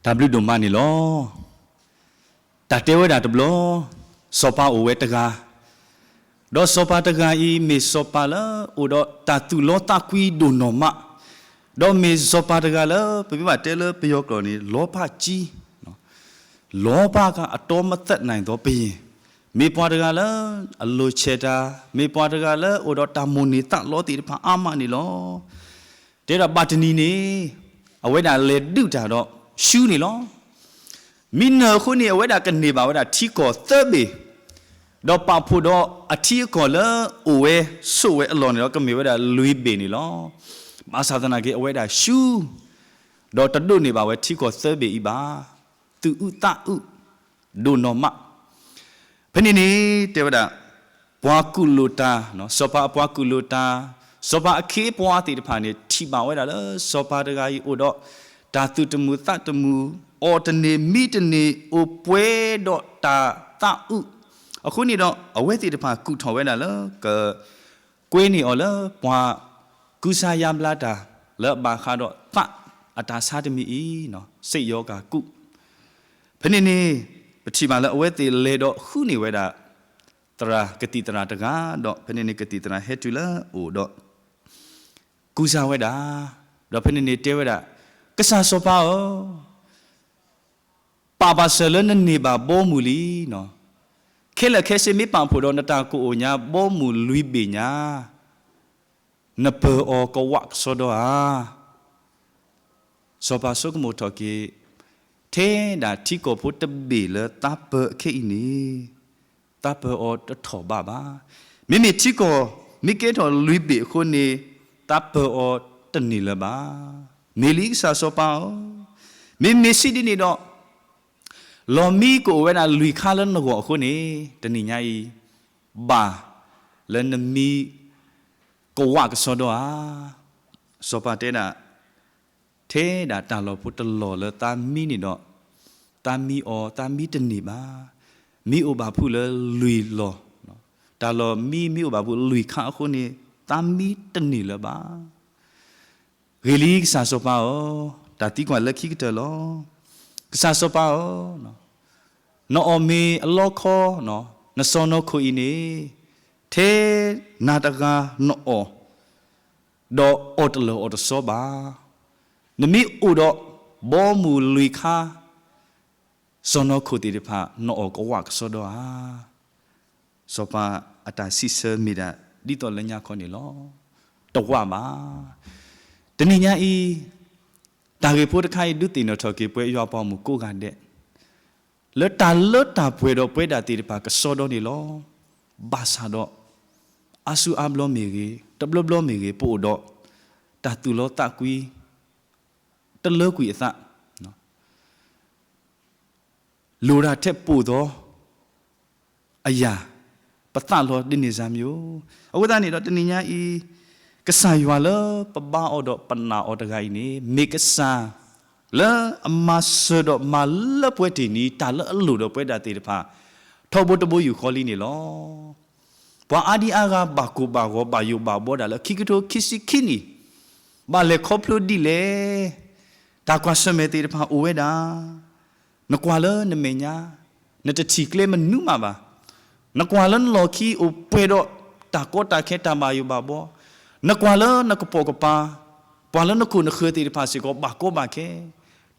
တၢ်ဘျုးဒိၣ်မးန့ၣ်လီၤ. တၢ်တဲဝဲဒၣ်တဘျီ, စီၤပၤအိၣ်ဝဲတဂၤ, ဒီးစီၤပၤတဂၤအံၤမ့ၢ်စီၤပၤလၢအိၣ်ဒီးတၢ်သူၣ်လီသးကွံဒိၣ်နီၢ်မး, ဒီးမ့ၢ်စီၤပၤတဂၤလၢ ပမ့ၢ်ဘၣ်တဲလၢပယီၤကျိာ်န့ၣ် လောဘကြီး, လောဘကအတော်မသက်နိုင်သောဘုရင်, မ့ၢ်ပှၤတဂၤလၢအလိၤဆဲးတၢ်, မ့ၢ်ပှၤတဂၤလၢအိၣ်ဒီးတၢ်မိၣ်န့ၢ်သးလီသ့ၣ်တဖၣ်အါမးန့ၣ်လီၤ. တဲဒၣ်ဘၣ်တနံၤန့ၣ် အဝဲဒၣ်လဲၤဒုးတၢ်ဒီးရှုံးန့ၣ်လီၤ. မံနၢၤအဃိန့ၣ် အဝဲဒၣ်ကန့ၢ်ဘၣ်ဝဲဒၣ်ထံကီၢ်သၢဘ့ၣ်, ဒီးပာ်ဖှိၣ်ဒီးအထံအကီၢ်လၢအိၣ်ဝဲဆိးဝဲအလီၢ်န့ၣ်ဒီး ကမ့ၢ်ဝဲဒၣ်လွံၢ်ဘ့ၣ်န့ၣ်လီၤ. ဘၣ်ဆၣ်သနာ်က့ အဝဲဒၣ်ရှုံး, ဒီးတဒိးန့ၢ်ဘၣ်ဝဲထံကီၢ်သၢဘ့ၣ်အံၤဘၣ်. သူၣ်အုးသးအုးဒိၣ်နီၢ်မး. ဖဲန့ၣ်န့ၣ် တဲဝဲဒၣ် ပှၤကူၣ်လိာ်တၢ်, စီၤပၤအပှၤကူၣ်လိာ်တၢ်, စီၤပၤအခ့အပှၤသ့ၣ်တဖၣ်န့ၣ် ထံၣ်ဘၣ်ဝဲဒၣ်လၢ စီၤပၤတဂၤအံၤအိၣ်ဒီး တၢ်သူၣ်တမုာ်သးတမုာ်, အီၣ်တန့ၢ်မံတန့ၢ် အိၣ်ပှဲၤဒီးတၢ်သးအုး, အဃိန့ၣ်ဒီး အဝဲသ့ၣ်တဖၣ်ကူၣ်ထီၣ်ဝဲဒၣ်လၢ က ကွဲန့ၢ်အီၤလၢ ပှၤကူစါယါဘျါတၢ်လၢဘၣ်ဃးဒီးသးအတၢ်ဆါတမံၤအံၤ, စ့ၣ်ယီၤကၤကူး. ဖဲန့ၣ်န့ၣ် ပထံၣ်ဘၣ်လၢအဝဲသ့ၣ်လဲၤဒီးဃုန့ၢ်ဝဲဒၣ် သရၣ်ကသံၣ်သရၣ်တဂၤဒီး ဖဲန့ၣ်န့ၣ် ကသံၣ်သရၣ်ဟဲတုၤလၢအအိၣ်ဒီး ကူစါဝဲဒၣ်, ဒီးဖဲန့ၣ်န့ၣ်တဲဝဲဒၣ်, ကစၢ်စီၤပၤဧၢ, ပာ်ဘၣ်စၢၤလၢနန့ၢ်ဘၣ်ဘီမုၢ်လံ. ခဲလၢာ်ခဲဆ့မ့ၢ်ပာ်ဖှိၣ်ဒီးနတၢ်ကအိၣ်ညါ ဘီမုၢ်လွံၢ်ဘ့ၣ်ညါ, နပၢၤအီၤကဝးကစီဒီဧါ. စီၤပၤဆိကမိၣ်ထီၣ်က့ၤ, ထဲဒၣ်ထံကီၢ်ဖိတဘ့ၣ်လၢသးပၢၤအခဲအံၤန့ၣ်, သးပၢၤအီၤတထီၣ်ဘးဘၣ်. မ့မ့ၢ်ထံကီၢ်မ့ၢ်ကဲထီၣ်လွံၢ်ဘ့ၣ်အဃိန့ၣ်, သးပၢၤအီၤတန့ၢ်လၢၤဘၣ်. မ့ၢ်လံကစၢ်စီၤပၤဧၢ, မ့မ့ၢ်စံးဒ်န့ၣ်ဒီး လီၢ်မံကအိၣ်ဝဲဒၣ်လွံၢ်ခါလၢနဂီၢ်အဃိန့ၣ်, တနံၤညါအံၤ ဘၣ်လၢနမံကဝးကစီဒီဧါ. စီၤပၤတဲဒၣ်, ထဲဒၣ်တၢ်လီၢ်ဖိတလီၢ်လၢသးမံန့ၣ်ဒီး, သးမံအီၤ သးမံတန့ၢ်ဘၣ်. မံအိၣ်ဘၣ်ဖုးလၢလွံၢ်လီၢ်, တၢ်လီၢ်မံမ့ၢ်အိၣ်ဘၣ်ဖုးလွံၢ်ခါအဃိန့ၣ်, သးမံတန့ၢ်လၢၤဘၣ်. ဂ့ၤလံကစၢ်စီၤပၤဧၢ, တၢ်သံကွၢ်လၢခံကတၢၢ်လီၤ. ကစၢ်စီၤပၤဧၢ, နအီၣ်မ့ၤအလီခီ, နစီၢ်နီၤခိၣ်အံၤန့ၣ်, ထဲနၤတဂၤနအီၣ်, ဒီးအီၣ်တလၢာ်အီၣ်တစီဘၣ်. နမ့ၢ်အိၣ်ဒီးဘီမုၢ်လွံၢ်ခါ, စီၢ်နီၤခိၣ်သ့ၣ်တဖၣ် နအီၣ်ကဝးကစီဒီဧါ. စီၤပၤအတၢ်စံးဆၢမ့ၢ်ဒၣ်ဒ်သိးလၢညါခီန့ၣ်လီၤ. တဝးဘၣ်. တနံၤညါအံၤ, တၢ်ဂ့ၢ်ဖိတခါအံၤ ဒုးသ့ၣ်နီၣ်ထီၣ်က့ၤပှၤယွၤပှၤမုၣ်ကိးဂၤဒဲး, လၢတၢ်လၢတၢ်ပှဲၤဒီးပဝဲဒၣ်သ့ၣ်တဖၣ်ကစီဒီန့ၣ်လီၤ. ဘၣ်ဆၣ်ဒီး အါစုအါဘျီမ့ၢ်ဂ့ၤ, တဘျီဘျီမ့ၢ်ဂ့ၤ, ပအိၣ်ဒီး တၢ်သူၣ်လီသးကွံ တလၢကွံာ်အသး, လိၣ်ဒၣ်ထဲပိာ်သီအယၢ် ပသးလီၤဒ်န့ၣ်စၢ်မံၤဧိၤ. အဃိသတးန့ၣ်ဒီးတနံၤညါအံၤ, ကစၢ်ယွၤလၢပဘါအီၤဒီးပနာ်အီၤတဂၤအံၤန့ၣ် မ့ၢ်ကစၢ်လၢအမၤစၢၤဒီးမၤလၢပှဲၤတ့ၢ်နံၤ တၢ်လၢအလိၣ်ဒီးပဝဲဒၣ်သ့ၣ်တဖၣ် ထီဘိတဘိယူၢ်ဃီလံန့ၣ်လီၤ. ပှၤအါဒံအါဂၤဘၣ်ကိၢ်ဘၣ်ဂီၤဘၣ်ယိၣ်ဘၣ်ဘှီဒၣ်လၢခံကထိခံဆံခံနံၣ်, ဘၣ်လဲၤခီဖျိဒ်လဲၣ်, တၢ်ကွၢ်ဆၢၣ်မဲာ်သ့ၣ်တဖၣ်အိၣ်ဝဲဒၣ်, နကွၢ်လၢနမဲာ်ညါ, နတထံၣ်ကျဲမနုၤမးဘၣ်. နကွၢ်လၢနလီၢ်ခံအိၣ်ပှဲၤဒီးတၢ်ကီတၢ်ခဲတၢ်ဘၣ်ယိၣ်ဘၣ်ဘှီ, နကွၢ်လၢနကပိာ်ကပၤ, ပှၤလၢနခိၣ်နဃၢၤသ့ၣ်တဖၣ်စ့ၢ်ကီးဘၣ်ကီဘၣ်ခဲ,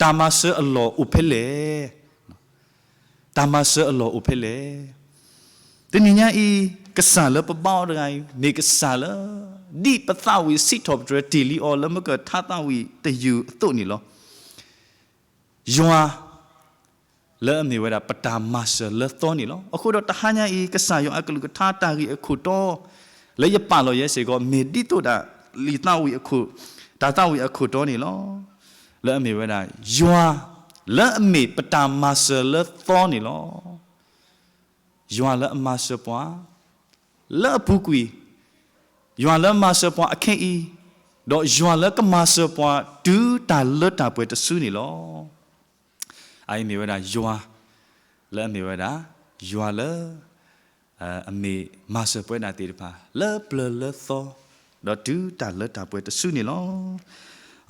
တၢ်မၤစၢၤအလီၢ်အိၣ်ဖဲလဲၣ်. တၢ်မၤစၢၤအလီၢ်အိၣ်ဖဲလဲၣ်. တနံၤညါအံၤ, ကစၢ်လၢပဘါအီၤတဂၤအံၤ မ့ၢ်ကစၢ်လၢ ဒ်ပသးဝံၣ်စံးထီၣ်ပတြၢၤတ့ၢ်လံအီၤလၢမုၢ်ကထါသးဝံၣ်တယုၢ်အသိးန့ၣ်လီၤ. ယွၤ လၢအမ့ၢ်ဝဲဒၣ်ပတၢ်မၤစၢၤလၢသီန့ၣ်လီၤ. အဃိဒီးတဟါညါအံၤ ကစၢ်ယွၤအကလုၢ်ကထါတၢ်ဂ့ၢ်အခိၣ်တီ လၢယပာ်လီၤယဲစ့ၢ်ကီး မ့ၢ်ဒ်သိးဒၣ်လံာ်သးဝံၣ်အခိၣ်, တၢ်သးဝံၣ်အခိၣ်တီန့ၣ်လီၤ. လၢအမ့ၢ်ဝဲဒၣ် ယွၤ လၢအမ့ၢ်ပတၢ်မၤစၢၤလၢသီန့ၣ်လီၤ. ယွၤလၢအမၤစၢၤပှၤ လၢအပူၤကွံာ်, ယွၤလၢမၤစၢၤပှၤအခဲအံၤ, ဒီးယွၤလၢကမၤစၢၤပှၤတုၤတၢ်လၢတၢ်ပှဲၤတစုန့ၣ်လီၤ. အအံၤမ့ၢ်ဝဲဒၣ်ယွၤ, လၢအမ့ၢ်ဝဲဒၣ် ယွၤလၢ အမ့ၢ်မၤစၢၤပဝဲဒၣ်သ့ၣ်တဖၣ် လၢပျၢၤလၢသီ, ဒီးတုၤတၢ်လၢတၢ်ပှဲၤတစုန့ၣ်လီၤ.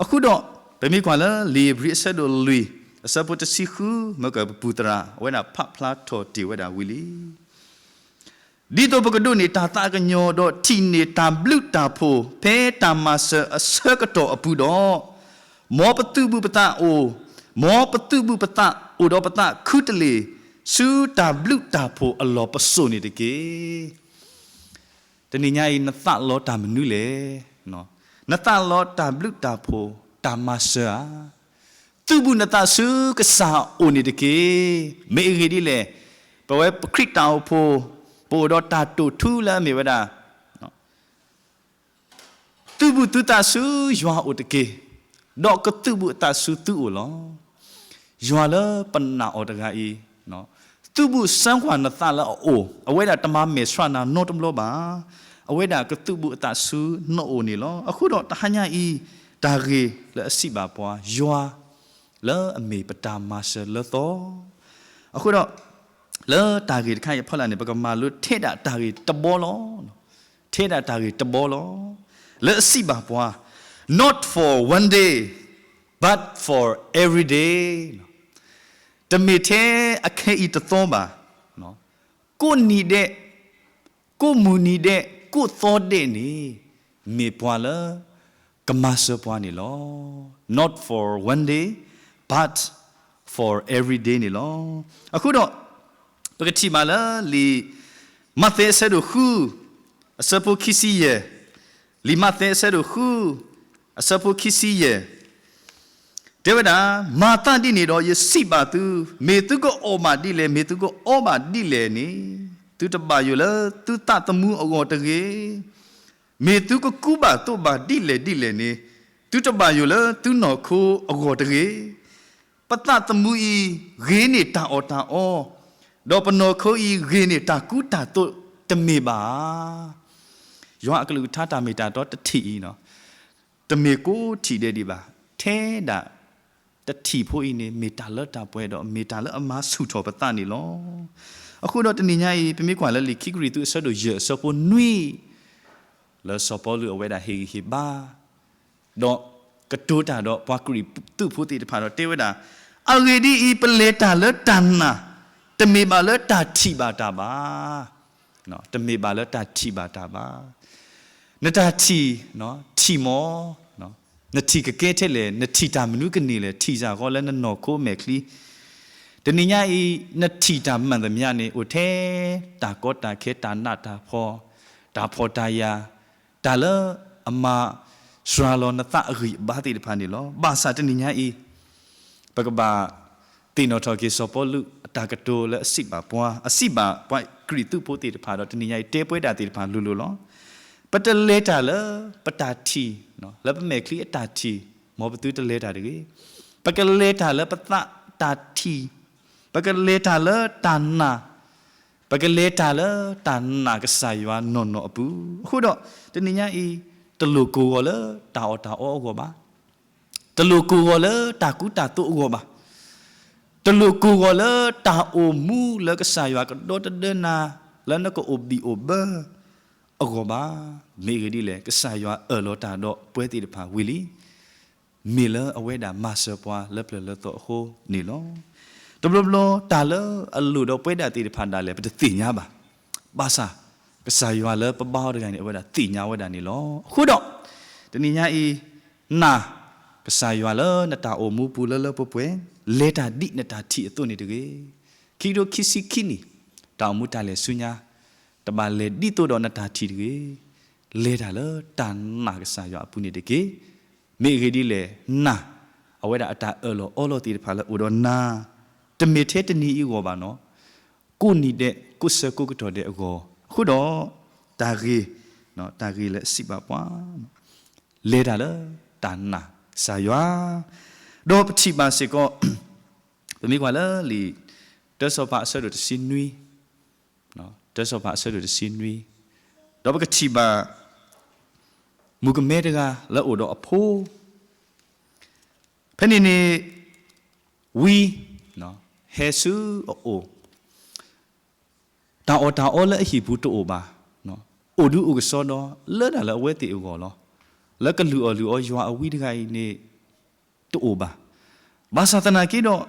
အဃိဒီး ပမ့ၢ်ကွၢ်လၢလံာ်ဧ့ၤဘြံၤအဆၢဒိၣ်လွံၢ် အဆၢဖိတဆံဃု မ့ၢ်ကပပူၤသရၣ် အဝဲဒၣ်ဖးဖျါထီၣ်တ့ၢ်ဝဲဒၣ်ဝံၤလံ. ဒ်သိးပကဒိးန့ၢ်တၢ်သးကညီၤ ဒီးထံၣ်န့ၢ်တၢ်ဘျုးတၢ်ဖှိၣ် ဖဲတၢ်မၤစၢၤအဆၢကတီၢ်အပူၤဒီး, မ်ပသုးဘူးပသးအိၣ်, မ်ပသုးဘူးပသးအိၣ်ဒီးပသးခူတလ့ၢ် ဆူတၢ်ဘျုးတၢ်ဖှိၣ်အလီၢ်ပစိာ်န့ၣ်တက့ၢ်. တနံၤညါအံၤ နသးလီတၢ်မနုၤလဲၣ်. နသးလီတၢ်ဘျုးတၢ်ဖှိၣ် တၢ်မၤစၢၤဧါ. သုးဘူးနသးဆူကစၢ်အအိၣ်န့ၣ်တက့ၢ်. မ့ၢ်အဂ့ၢ်ဒ်လဲၣ်, ပဝဲပခရံာ်တၢ်အိၣ်ဖှိၣ် ပအိၣ်ဒီးတၢ်တိာ်ထူလၢအမ့ၢ်ဝဲဒၣ် သုးဘူးသုသးဆူယွၤအိၣ်တက့ၢ်, ဒီးကသုးဘူးအသးဆူသုအိၣ်လီၤ. ယွၤလၢပနာ်အီၤတဂၤအံၤ, သုးဘူးစၢကွၢ်နသးလၢအအိၣ်, အဝဲဒၣ်တမၤမဲာ်ဆှးနၤနီတဘျီဘၣ်. အဝဲဒၣ်ကသုးဘူးအသးဆူနအိၣ်န့ၣ်လီၤ. အဃိဒီးတဟါညါအံၤ တၢ်ဂ့ၢ်လၢအစံးဘၣ်ပှၤ ယွၤလၢအမ့ၢ်ပတၢ်မၤစၢၤလၢသီ အဃိဒီး လၢတၢ်ဂ့ၢ်တခါအံၤအဖီလာ်န့ၣ် ပကမၤလိထဲဒၣ်တၢ်ဂ့ၢ်တဘီလီၤ. ထဲဒၣ်တၢ်ဂ့ၢ်တဘီလီၤ. လၢအစံးဘၣ်ပှၤ not for one day, but for every day. တမ့ၢ်ထဲအခဲအံၤတသီဘၣ်. ကိးနံၤဒဲး, ကိးမုၢ်နံၤဒဲး, ကိးသီဒဲးန့ၣ် မ့ၢ်ပှၤလၢကမၤစၢၤပှၤန့ၣ်လီၤ. Not for one day, but for every day န့ၣ်လီၤ. အဃိဒီး ပကထံၣ်ဘၣ်လၢလံာ်မးသဲအဆၢဒိၣ်ဃု အဆၢဖိခံဆံယဲၢ်, လံာ်မးသဲအဆၢဒိၣ်ဃု အဆၢဖိခံဆံယဲၢ် တဲဝဲဒၣ်, မၤသးဒ်န့ၣ်ဒီး ယစံးဘၣ်သု, မ့ၢ်သုကအီၣ်ဘၣ်ဒ်လဲၣ်, မ့ၢ်သုကအီဘၣ်ဒ်လဲၣ်န့ၣ်, သုတဘၣ်ယိၣ်လၢသုသးသမူအဂီၢ်တဂ့ၤ. မ့ၢ်သုကကူဘၣ်သိးဘၣ်ဒ်လဲၣ်ဒ်လဲၣ်န့ၣ်, သုတဘၣ်ယိၣ်လၢသုနီၢ်ခိအဂီၢ်တဂ့ၤ. ပသးသမူအံၤ ဂ့ၤန့ၢ်တၢ်အီၣ်တၢ်အီ, ဒီးပနီၢ်ခိအံၤ ဂ့ၤန့ၢ်တၢ်ကူတၢ်သိးတမ့ၢ်ဘၣ်ဧါ. ယွၤအကလုၢ်ကထါတၢ်မ့ၢ်တၢ်တီတထံၣ်အံၤ, တမ့ၢ်ကိးထံၣ်ဒဲးဒံးဘၣ်. ထဲဒၣ်တထံၣ်ဖိအံၤန့ၣ် မ့ၢ်တၢ်လၢတၢ်ပှဲၤဒီး မ့ၢ်တၢ်လၢအမၤဆူၣ်ထီၣ်ပသးန့ၣ်လီၤ. အဃိဒီးတနံၤညါအံၤ ပမ့ၢ်ကွၢ်လၢလံာ်ခံကရံၣ်သူးအဆၢဒိၣ်ယဲၢ်အဆၢဖိနွံ လၢစီၤပီလူးအဝဲဒၣ်ဟ့ၣ်ဂံၢ်ဟ့ၣ်ဘါ ဒီးကတိၤတၢ်ဒီးပှၤကရံၣ်သူးဖိသ့ၣ်တဖၣ်ဒီးတဲဝဲဒၣ်, အဂ့ၢ်ဒ်အံၤ, ပလဲၤတၢ်လၢတၢ်နာ်, တမ့ၢ်ဘၣ်လၢတၢ်ထံၣ်ဘၣ်တၢ်ဘၣ်. တမ့ၢ်ဘၣ်လၢတၢ်ထံၣ်ဘၣ်တၢ်ဘၣ်. နတၢ်ထံၣ်, ထံၣ်မီၢ်, နထံၣ်ကကဲထဲလဲၣ်, နထံၣ်တၢ်မနုၤကန့ၢ်လဲၣ်, ထံၣ်စ့ၢ်ကီးလၢနနီၢ်ခိမဲာ်ချံ. တနံၤညါအံၤ နထံၣ်တၢ်မှန်သမျှန့ၣ် အိၣ်ထဲတၢ်ကီတၢ်ခဲ တၢ်နးတၢ်ဖှီၣ်, တၢ်ဖှီၣ်တၢ်ယာ်, တၢ်လၢအမၤစှၤလီၤနသးအဂံၢ်အဘါသ့ၣ်တဖၣ်န့ၣ်လီၤ. ဘၣ်ဆၣ်တနံၤညါအံၤ ပကဘၣ်သ့ၣ်နီၣ်ထီၣ်က့ၤစီၤပီလူးအတၢ်ကတိၤလၢအစံးဘၣ်ပှၤ, အစံးဘၣ်ပှၤကရံၣ်သူးဖိသ့ၣ်တဖၣ်ဒီး တနံၤညါအံၤတဲပဝဲဒၣ်သ့ၣ်တဖၣ်လိၤလိၤလီၤ. ပတလဲၤတၢ်လၢပတၢ်ထံၣ်, လၢပမဲာ်ချံအတၢ်ထံၣ်, မ်ပသုတလဲၤတၢ်တဂ့ၤ. ပကလဲၤတၢ်လၢပသးတၢ်ထံၣ်, ပကလဲၤတၢ်လၢတၢ်နာ်, ပကလဲၤတၢ်လၢတၢ်နာ်ကစၢ်ယွၤနီၢ်နီၢ်အပူၤ. အဃိဒီး တနံၤညါအံၤ တလိၣ်ကိၢ်ဂီၤလၢတၢ်အီၣ်တၢ်အီအဂီၢ်ဘၣ်. တလိၣ်ကိၢ်ဂီၤလၢတၢ်ကူတၢ်သိးအဂီၢ်ဘၣ်. တလိၣ်ကိၢ်ဂီၤလၢတၢ်အိၣ်မူလၢကစၢ်ယွၤကဒီတဒၢနၤ လၢနကအိၣ်ဘံၣ်အိၣ်ဘၢအဂီၢ်ဘၣ်. မ့ၢ်အဂ့ၢ်ဒ်လဲၣ်, ကစၢ်ယွၤအၢၣ်လီၤတၢ်ဒီးပဝဲသ့ၣ်တဖၣ်ဝံၤလံ. မ့ၢ်လၢအဝဲဒၣ်မၤစၢၤပှၤလၢပျၢၤလၢသီအဃိန့ၣ်လီၤ. တဘျီဘျီတၢ်လၢအလိၣ်ဒီးပဝဲဒၣ်သ့ၣ်တဖၣ်ဒၣ်လဲာ် ပတသ့ၣ်ညါဘၣ်. ဘၣ်ဆၣ် ကစၢ်ယွၤလၢပဘါအီၤတဂၤန့ၣ် အဝဲဒၣ်သ့ၣ်ညါဝဲဒၣ်န့ၣ်လီၤ. အဃိဒီး တနံၤညါအံၤ နာ်ကစၢ်ယွၤလၢနတၢ်အိၣ်မူပူၤလၢလၢပှဲၤပှဲၤ, လဲၤတၢ်ဒ်နတၢ်ထံၣ်အသိးန့ၣ်တဂ့ၤ. ခံကထိခံဆံခံနံၣ် တၢ်အိၣ်မူတၢ်လဲၤဆူညါ တဘၣ်လဲၤဒ်သိးဒီးနတၢ်ထံၣ်တဂ့ၤ. လဲၤတၢ်လၢတၢ်နာ်ကစၢ်ယွၤအပူၤန့ၣ်တက့ၢ်. မ့ၢ်အဂ့ၢ်ဒ်လဲၣ်, နာ် အဝဲဒၣ်အတၢ်အၢၣ်လီၤအီလီၤသ့ၣ်တဖၣ်လၢအိၣ်ဒီးနၤ, တမ့ၢ်ထဲတနံၤအံၤအဂီၢ်ဘၣ်နီၤ, ကိးနံၤဒဲး ကိးဆၢကိးကတီၢ်ဒဲးအဂီၢ်, အဃိဒီး တၢ်ဂ့ၤ, တၢ်ဂ့ၤလၢအစံးဘၣ်ပှၤ လဲၤတၢ်လၢတၢ်နာ်ကစၢ်ယွၤ, ဒီးပထံၣ်ဘၣ်စ့ၢ်ကီး ပမ့ၢ်ကွၢ်လၢလံာ် တၢစီၤပၤအဆၢဒိၣ်တဆံနွံ, တၢစီၤပၤအဆၢဒိၣ်တဆံနွံ, ဒီးပကထံၣ်ဘၣ် မုၣ်ကမဲတဂၤလၢအအိၣ်ဒီးအဖိ, ဖဲန့ၣ်န့ၣ် ဝံဟဲဆူအအိၣ်, တၢ်အီၣ်တၢ်အီလၢအဟံၣ်ပူၤတအိၣ်ဘၣ်, အိၣ်ဒုးအိၣ်ကစီဒီလၢတၢ်လၢအဝဲသ့ၣ်အဂီၢ်လီၤ. လၢကလုၢ်အီၣ်လုၢ်အီယွၤအဝံတဂၤအံၤန့ၣ် တအိၣ်ဘၣ်. ဘၣ်ဆၣ်သနာ်က့ဒီး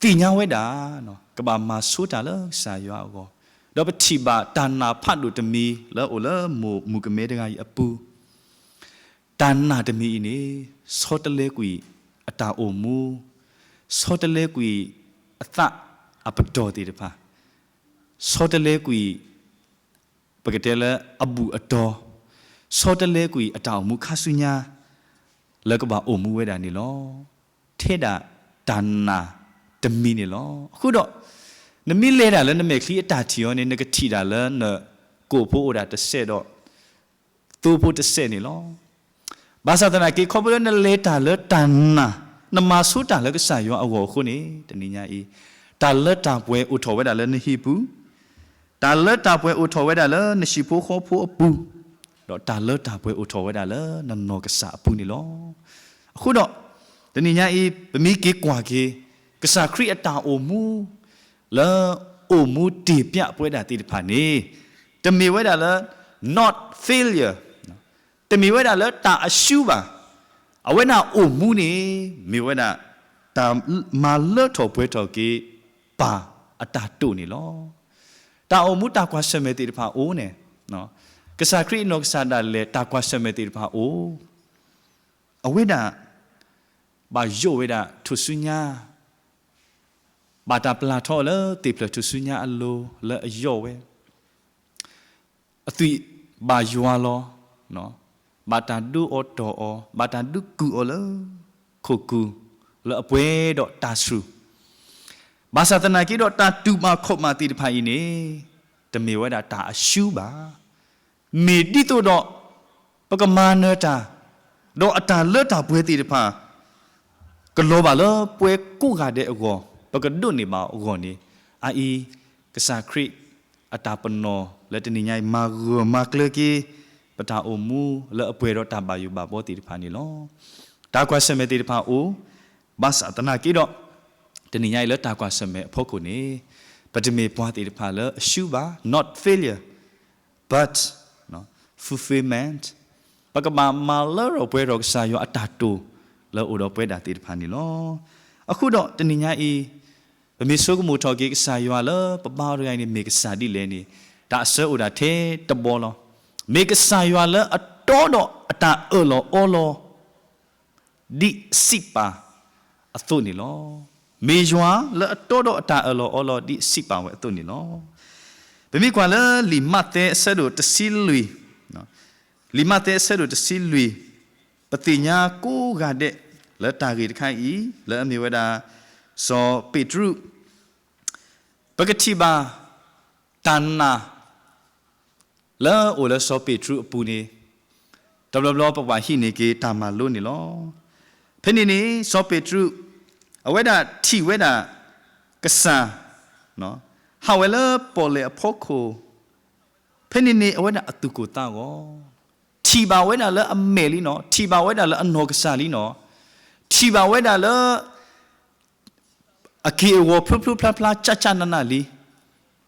သ့ၣ်ညါဝဲဒၣ် ကဘၣ်မၤဆိတၢ်လၢကစၢ်ယွၤအဂီၢ်, ဒီးပထံၣ်ဘၣ်တၢ်နာ်ဖးဒိၣ်တမံၤလၢအအိၣ်လၢမိၢ်မုၣ်ကမဲတဂၤအံၤအပူၤ, တၢ်နာ်တမံၤအံၤန့ၣ် ဆီတလဲကွံာ်အတၢ်အိၣ်မူ, ဆီတလဲကွံာ်အသးအပတီၢ်သ့ၣ်တဖၣ်, ဆီတလဲကွံာ် ပကတဲလၢအဘူၣ်အတီၤ, ဆီတလဲကွံာ်အတၢ်အိၣ်မူခါဆူညါ လၢကဘၣ်အိၣ်မူဝဲဒၣ်န့ၣ်လီၤ. ထဲဒၣ်တၢ်နာ်တမံၤန့ၣ်လီၤ. အဃိဒီး နမ့ၢ်လဲၤတၢ်လၢနမဲာ်ချံအတၢ်ထံၣ်အီၤန့ၣ် နကထံၣ်တၢ်လၢနကိၣ်ဖိအိၣ်ဒၣ်တစဲးဒီး သိဖိတစဲးန့ၣ်လီၤ. ဘၣ်ဆၣ်သနာ်က့ ခီဖျိလၢနလဲၤတၢ်လၢတၢ်နာ်, နမၤဆိတၢ်လၢကစၢ်ယွၤအဂီၢ်အဃိန့ၣ် တနံၤညါအံၤ တၢ်လၢတၢ်ပှဲၤအိၣ်ထီၣ်ဝဲဒၣ်လၢနဟံၣ်ပူၤ, တၢ်လၢတၢ်ပှဲၤအိၣ်ထီၣ်ဝဲဒၣ်လၢနဟံၣ်ဖိဃီဖိအပူၤ, ဒီးတၢ်လၢတၢ်ပှဲၤအိၣ်ထီၣ်ဝဲဒၣ်လၢနနီၢ်ကစၢ်အပူၤန့ၣ်လီၤ. အဃိဒီး တနံၤညါအံၤ ပမ့ၢ်က့ၤကွၢ်က့ၤ ကစၢ်ခရံာ်အတၢ်အိၣ်မူ လၢအိၣ်မူတ့ၢ်ပျးပဝဲဒၣ်သ့ၣ်တဖၣ်န့ၣ် တမ့ၢ်ဝဲဒၣ်လၢ not failure, တမ့ၢ်ဝဲဒၣ်လၢတၢ်အရှုံးဘၣ်. အဝဲဒၣ်အိၣ်မူန့ၣ် မ့ၢ်ဝဲဒၣ် တၢ်မၤလၢထီၣ်ပှဲၤထီၣ်က့ၤပၢ်အတၢ်တိာ်န့ၣ်လီၤ. တၢ်အိၣ်မူတၢ်ကွၢ်ဆၢၣ်မဲာ်သ့ၣ်တဖၣ်အိၣ်န့ၣ်, ကစၢ်ခရံာ်အနီၢ်ကစၢ်ဒၣ်လဲာ်တၢ်ကွၢ်ဆၢၣ်မဲာ်သ့ၣ်တဖၣ်အိၣ်, အဝဲဒၣ် ဘၣ်ယိၣ်ဝဲဒၣ်ထူၣ်စုညါ, ဘၣ်တၢ်ပျၢ်ထီၣ်အီၤလၢသ့ၣ်ဖျၢၣ်ထူၣ်စုညါအလိၤလၢအယိၣ်ဝဲ, အသွံၣ်ဘၣ်ယွၤလီၤ, ဘၣ်တၢ်ဒုးအီၤတီၢ်အီၤ, ဘၣ်တၢ်ဒုးကုၢ်အီၤလၢ ခိၣ်ကူၣ်လၢအပှဲၤဒီးတၢ်ဆူၣ်, ဘၣ်ဆၣ်သနာ်က့ဒီးတၢ်တူၢ်ဘၣ်ခီၣ်ဘၣ်သ့ၣ်တဖၣ်အံၤန့ၣ် တမ့ၢ်ဝဲဒၣ်တၢ်အရှုံးဘၣ်. မ့ၢ်ဒ်သိးဒီး ပကမၤနၢၤတၢ်, ဒီးအတၢ်လၢတၢ်ပှဲၤသ့ၣ်တဖၣ် ကလီၤဘၣ်လၢပှဲၤကိးဂၤဒဲးအဂီၢ်, ပကဒိးန့ၢ်ဘၣ်အဂီၢ်န့ၣ်, အအံၤ ကစၢ်ခရံာ်အတၢ်ပနီၣ်လၢတနံၤညါအံၤ မၤဂၢၢ်မၤကျၢၤက့ၤ ပတၢ်အိၣ်မူလၢအပှဲၤဒီးတၢ်ဘၣ်ယိၣ်ဘၣ်ဘှီသ့ၣ်တဖၣ်န့ၣ်လီၤ. တၢ်ကွၢ်ဆၢၣ်မဲာ်သ့ၣ်တဖၣ်အိၣ်, ဘၣ်ဆၣ်သနာ်က့ဒီး တနံၤညါအံၤလၢတၢ်ကွၢ်ဆၢၣ်မဲာ်အဖီခိၣ်န့ၣ် ပတမ့ၢ်ပှၤသ့ၣ်တဖၣ်လၢအရှုံးဘၣ်, not failure, but fulfillment, ပကဘၣ်မၤလၢထီၣ်ပှဲၤထီၣ်ကစၢ်ယွၤအတၢ်တိာ်လၢအိၣ်ဒီးပဝဲဒၣ်သ့ၣ်တဖၣ်န့ၣ်လီၤ. အဃိဒီးတနံၤညါအံၤ ပမ့ၢ်ဆိကမိၣ်ထီၣ်က့ၤကစၢ်ယွၤလၢပဘါအီၤတဂၤအံၤန့ၣ် မ့ၢ်ကစၢ်ဒ်လဲၣ်န့ၣ် တၢ်အဆၢအိၣ်ဒၣ်ထဲတဘီလီၤ. မ့ၢ်ကစၢ်ယွၤလၢအတီဒီးအတၢ်အၢၣ်လီၤအီလီၤ ဒ်စံးပာ်အသိးန့ၣ်လီၤ. မ့ၢ်ယွၤလၢအတီဒီးအတၢ်အၢၣ်လီၤအီလီၤ ဒ်စံးပာ်ဝဲအသိးန့ၣ်လီၤ. ပမ့ၢ်ကွၢ်လၢလံာ်မးသဲအဆၢဒိၣ်တဆံလွံၢ်, လံာ်မးသဲအဆၢဒိၣ်တဆံလွံၢ်, ပသ့ၣ်ညါကိးဂၤဒဲးလၢတၢ်ဂ့ၢ်တခါအံၤ လၢအမ့ၢ်ဝဲဒၣ် စီၤပ့းတရူး, ပကထံၣ်ဘၣ် တၢ်နာ် လၢအအိၣ်လၢစီၤပ့းတရူးအပူၤန့ၣ် တဘျီဘျီပကွၢ်ဟံးန့ၢ်က့ၤတၢ်မၤလိန့ၣ်လီၤ. ဖဲန့ၣ်န့ၣ် စီၤပ့းတရူး အဝဲဒၣ်ထံၣ်ဝဲဒၣ် ကစၢ် ဟးဝဲလၢပီၣ်လဲၣ်အဖီခိၣ်, ဖဲန့ၣ်န့ၣ် အဝဲဒၣ်အသူၣ်ကိၢ်သးဂီၤ, ထံၣ်ဘၣ်ဝဲဒၣ်လၢအမဲာ်လံနီၤ, ထံၣ်ဘၣ်ဝဲဒၣ်လၢအနီၢ်ကစၢ်လံနီၤ, ထံၣ်ဘၣ်ဝဲဒၣ်လၢ အက့ၢ်အဂီၤဖျိဖျိဖျါဖျါ ကၠၢ်ကၠၢ်နးနးလံ,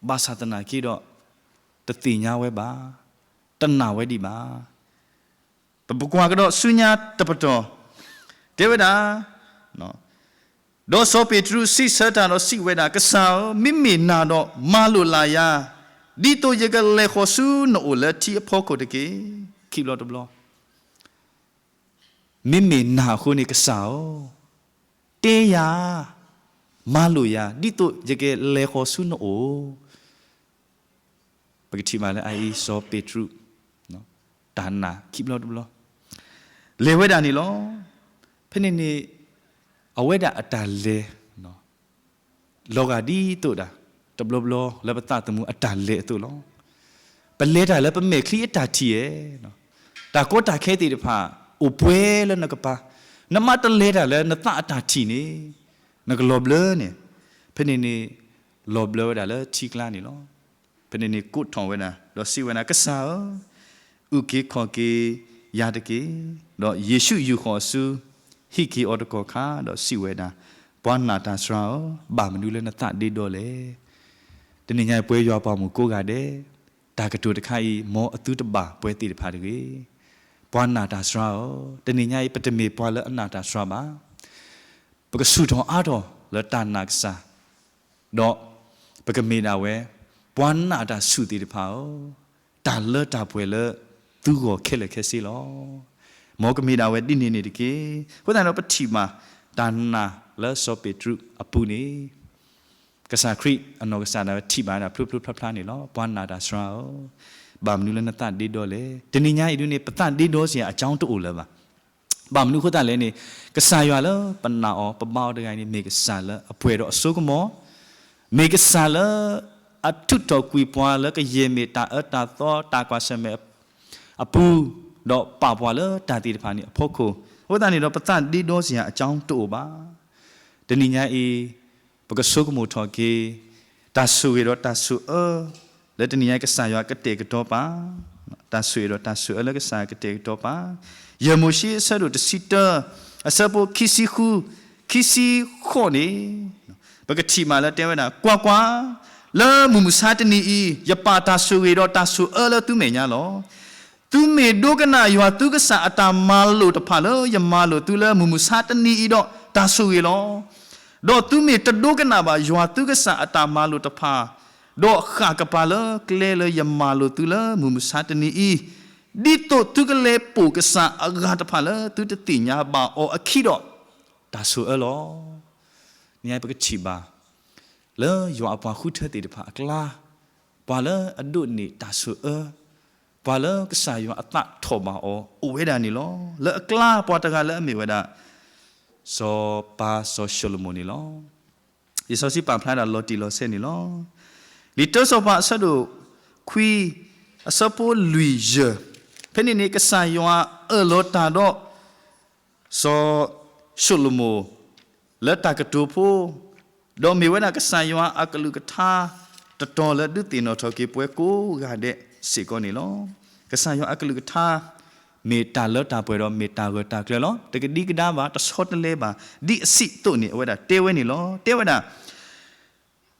ဘၣ်ဆၣ်သနာ်က့ဒီး တသ့ၣ်ညါဝဲဘၣ်, တနာ်ဝဲဒံးဘၣ်. ပပကွၢ်ကဒီးဆူညါတပတီၢ်, တဲဝဲဒၣ်, ဒီးစီၤပ့းတရူးစံးဆၢတၢ်ဒီးစံးဝဲဒၣ်, ကစၢ်ဧၢ, မ့မ့ၢ်နာ်ဒီးမၤလိာ်လၢ်ယၤ, ဒ်သိးယကလဲၤဃီၤဆူနအိၣ်လၢထံအဖီခိၣ်တက့ၢ်. ခံဘျီတဘျီ မ့မ့ၢ်နာ်အဃိန့ၣ် ကစၢ်ဧၢ, တဲယၤ, မၤလိာ်ယၤ ဒ်သိးယကလဲၤဃီၤဆူနအိၣ်. ပကထံၣ်ဘၣ်လၢအအံၤ စီၤပ့းတရူး တၢ်နာ်ခံဘျီတဘျီ လဲၤဝဲဒၣ်န့ၣ်လီၤ. ဖဲန့ၣ်န့ၣ် အဝဲဒၣ်အတၢ်လဲၤ လီၤဂာ်ဒ်သိးဒၣ် တဘျီဘျီလၢပသးသမူအတၢ်လဲၤအသိးလီၤ. ပလဲၤတၢ်လၢပမဲာ်ချံအတၢ်ထံၣ်ဧါ, တၢ်ကီတၢ်ခဲသ့ၣ်တဖၣ် အိၣ်ပှဲၤလၢနကပၤ, နမ့ၢ်တလဲၤတၢ်လၢနသးအတၢ်ထံၣ်န့ၣ် နကလီၤဘျၢန့ၣ်, ဖဲန့ၣ်န့ၣ် လီၤဘျၢဝဲဒၣ်လၢထံကျါန့ၣ်လီၤ. ဖဲန့ၣ်န့ၣ်ကိးထီၣ်ဝဲဒၣ် ဒီးစံးဝဲဒၣ်, ကစၢ်ဧၢ, အုၣ်က့ၤခီၣ်က့ၤယၤတက့ၢ်. ဒီးယ့ၣ်ၡူးယူာ်ဃီၤအစု ဟံးက့ၤအီၤတကီၢ်ခါ ဒီးစံးဝဲဒၣ်, ပှၤနာ်တၢ်စှၤဧၢ, ဘၣ်မနုၤလၢနသးဒ့ဒီလဲၣ်. တနံၤညါအံၤပဝဲယွၤပှၤမုၣ်ကိးဂၤဒဲး, တၢ်ကတိၤတခါအံၤ မ်အသုတဘၣ်ပှဲၤသ့ၣ်တဖၣ်တဂ့ၤ. ပှၤနာ်တၢ်စှၤဧၢ, တနံၤညါအံၤ ပတမ့ၢ်ပှၤလၢအနာ်တၢ်စှၤဘၣ်. ပကဆူၣ်ထီၣ်အါထီၣ်လၢတၢ်နာ်ကစၢ်, ဒီးပကမ့ၢ်ဒၣ်ဝဲ ပှၤနာ်တၢ်ဆူၣ်သ့ၣ်တဖၣ်ဧၢ, တၢ်လၢတၢ်ပှဲၤလၢသုဂီၢ်ခဲလၢာ်ခဲဆ့လီၤ. မ်ကမ့ၢ်ဒၣ်ဝဲဒ်န့ၣ်န့ၣ်တက့ၢ်. အဃိသတးဒီးပထံၣ်ဘၣ် တၢ်နာ်လၢစီၤပ့းတရူးအပူၤန့ၣ် ကစၢ်ခရံာ်အနီၢ်ကစၢ်ဒၣ်ဝဲထံၣ်ဘၣ်ဝဲဒၣ်ဖျိဖျိဖျါဖျါန့ၣ်လီၤ. ပှၤနာ်တၢ်စှၤဧၢ, ဘၣ်မနုၤလၢနသးဒ့ဒီလဲၣ်. တနံၤညါအံၤဒုန့ၣ် ပသးဒ့ဒီစရာအကြောင်းတအိၣ်လၢၤဘၣ်. ဘၣ်မနုၤအဃိသတးလဲၣ်န့ၣ် ကစၢ်ယွၤလၢပနာ်အီၤ ပဘါအီၤတဂၤအံၤန့ၣ် မ့ၢ်ကစၢ်လၢအပှဲၤဒီးအစိကမီၤ, မ့ၢ်ကစၢ်လၢ အထုးထီၣ်ကွံာ်ပှၤလၢကယဲၢ်မ့ၢ်တၢ်အၢတၢ်သီတၢ်ကွၢ်ဆၢၣ်မဲာ်အပူၤ, ဒီးပာ်ပှၤလၢတၢ်သ့ၣ်တဖၣ်န့ၣ်အဖီခိၣ်, အဃိသတးန့ၣ်ဒီး ပသးဒ့ဒီစရာအကြောင်းတအိၣ်ဘၣ်. တနံၤညါအံၤ ပကဆိကမိၣ်ထီၣ်က့ၤ တၢ်ဆိၣ်ဂ့ၤဒီးတၢ်ဆိၣ်အၢ လၢတနံၤညါအံၤကစၢ်ယွၤကတဲာ်ကတီၤပာ်, တၢ်ဆိၣ်ဂ့ၤဒီးတၢ်ဆိၣ်အၢလၢကစၢ်ယွၤကတဲာ်ကတီၤပာ်, ယဲၢ်မိၤၡ့အဆၢဒိၣ်တဆံတၢ အဆၢဖိခံဆံဃု ခံဆံဃိးန့ၣ် ပကထံၣ်မးလၢတဲဝဲဒၣ်, ကွၢ်ကွၢ်, လၢမုၢ်မဆါတနံၤအံၤ ယပာ်တၢ်ဆိၣ်ဂ့ၤဒီးတၢ်ဆိၣ်အၢလၢသုမဲာ်ညါလီၤ. သုမ့ၢ်ဒိကနၣ်ယွၤသုကစၢ်အတၢ်မၤလိာ်တဖၣ်လၢယမၤလိာ်သုလၢမုၢ်မဆါတနံၤအံၤဒီးတၢ်ဆိၣ်ဂ့ၤလီၤ. ဒီးသုမ့ၢ်တဒိကနၣ်ဘၣ်ယွၤသုကစၢ်အတၢ်မၤလိာ်တဖၣ်, ဒီးဃၣ်ကပၤလၢကျဲလၢယမၤလိာ်သုလၢမုၢ်မဆါတနံၤအံၤ, ဒ်သိးသုကလဲၤပိာ်ကစၢ်အဂၤတဖၣ်လၢသုတသ့ၣ်ညါဘၣ်အီၤအခံဒီး တၢ်ဆိၣ်အၢလီၤ. န့ၣ်ပကထံၣ်ဘၣ် လၢယွၤအပှၤဃုထၢသ့ၣ်တဖၣ်အကျါ, ပှၤလၢအဒိးန့ၢ်တၢ်ဆိၣ်အၢ, ပှၤလၢကစၢ်ယွၤအသးထီၣ်ဘၣ်အီၤအိၣ်ဝဲဒၣ်န့ၣ်လီၤ. လၢအကျါပှၤတဂၤလၢအမ့ၢ်ဝဲဒၣ် စီၤပၤစီၤၡလိၤမိၣ်န့ၣ်လီၤ. လံာ်စီဆှံပာ်ဖျါဒၣ်လီၤတံၢ်လီၤဆဲးန့ၣ်လီၤ. လံာ်တၢစီၤပၤအဆၢဒိၣ်ခွံ အဆၢဖိလွံၢ်ယဲၢ်, ဖဲန့ၣ်န့ၣ်ကစၢ်ယွၤအၢၣ်လီၤတၢ်ဒီး စီၤၡလိၤမိၣ် လၢတၢ်ကတိၤဖိ, ဒီးမ့ၢ်ဝဲဒၣ်ကစၢ်ယွၤအကလုၢ်ကထါ တတီၤလၢဒုးသ့ၣ်နီၣ်ထီၣ်က့ၤပှၤကိးဂၤဒဲးစ့ၢ်ကီးန့ၣ်လီၤ. ကစၢ်ယွၤအကလုၢ်ကထါ မ့ၢ်တၢ်လၢတၢ်ပှဲၤဒီးမ့ၢ်တၢ်ဂၢၢ်တၢ်ကျၢၤလီၤ. တကဒံကဒါဘၣ်, တဆီတလဲဘၣ်, ဒ်အစံးအသိးန့ၣ် အဝဲဒၣ်တဲဝဲန့ၣ်လီၤ. တဲဝဲဒၣ်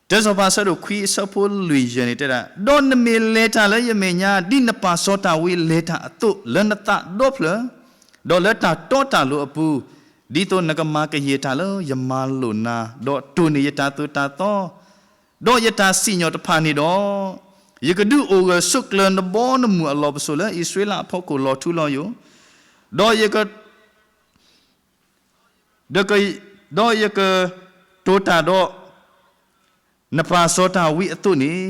တၢစီၤပၤအဆၢဒိၣ်ခွံ အဆၢဖိလွံၢ်ယဲၢ်န့ၣ်တဲဒၣ်, ဒီးနမ့ၢ်လဲၤတၢ်လၢယမဲာ်ညါ ဒ်နပၢ်စီၤဒၤဝံးလဲၤတၢ်အသိး လၢနသးဒီဖျၢၣ်, ဒီးလၢတၢ်တီတၢ်လိၤအပူၤ, ဒ်သိးနကမၤကယဲၢ်တၢ်လၢယမၤလိာ်နၤ, ဒီးတိၢ်န့ၢ်ယတၢ်သိၣ်တၢ်သီ ဒီးယတၢ်စံၣ်ညီၣ်တဖၣ်န့ၣ်ဒီး, ယကဒုးအိၣ်ဂၢၢ်ဆိးကျၢၤနဘီနမုၢ်အလီၢ်ပစိာ်လၢအံၣ်စရ့လးအဖီခိၣ်လီၤထူလီၤယိာ်, ဒီးယက ဒီးယကတိၤတၢ်ဒီး နပၢ်စီၤဒၤဝံးအသိးန့ၣ်,